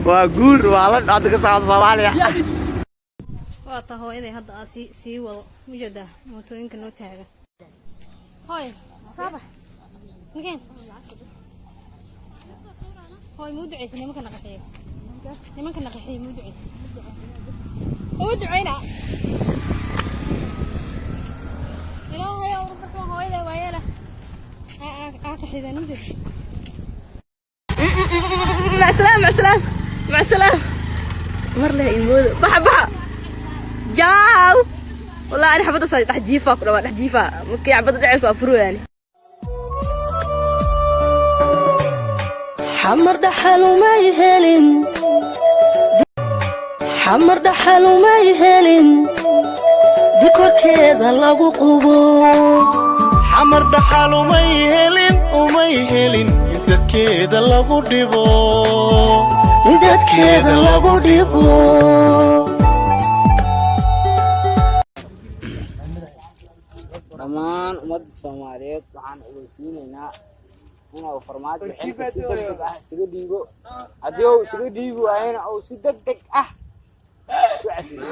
Waa guur, waa la hadda ka socda Soomaaliya. Waa ta hooyaday hadda aa sii wado. Ujeedaa mootooyinka noo taagan. Hooy, soo bax nikeen. Hooy, muu duceysa nimanka naqaxiyo? Nimanka naqaxiyo muu duceysa? Uma duceyna. Ilaahay ururka hooyada waayeela aa qaxidaan ujeeda. مع السلامة، مع السلامة، مع السلامة. مر لها إيمودو. بحا بحا، جاو. والله أنا حبضة صار تحت جيفا، كل تحت جيفا ممكن عبضة دعس وأفرو يعني. Xamar dhaxal umay helin, Xamar dhaxal umay helin dikorkeeda lagu qubo. Xamar dhaxal umay helin, umay helin in dadkeeda lagu dhibo, in dadkeeda lagu dhibo. Dhammaan ummadda Soomaaliyeed waxaan ogeysiinaynaa inuu Farmaajo xilka si degdeg ah isaga dhiibo. Haddii uu isaga dhiibi waayana, uu si degdeg ah isu cafilo.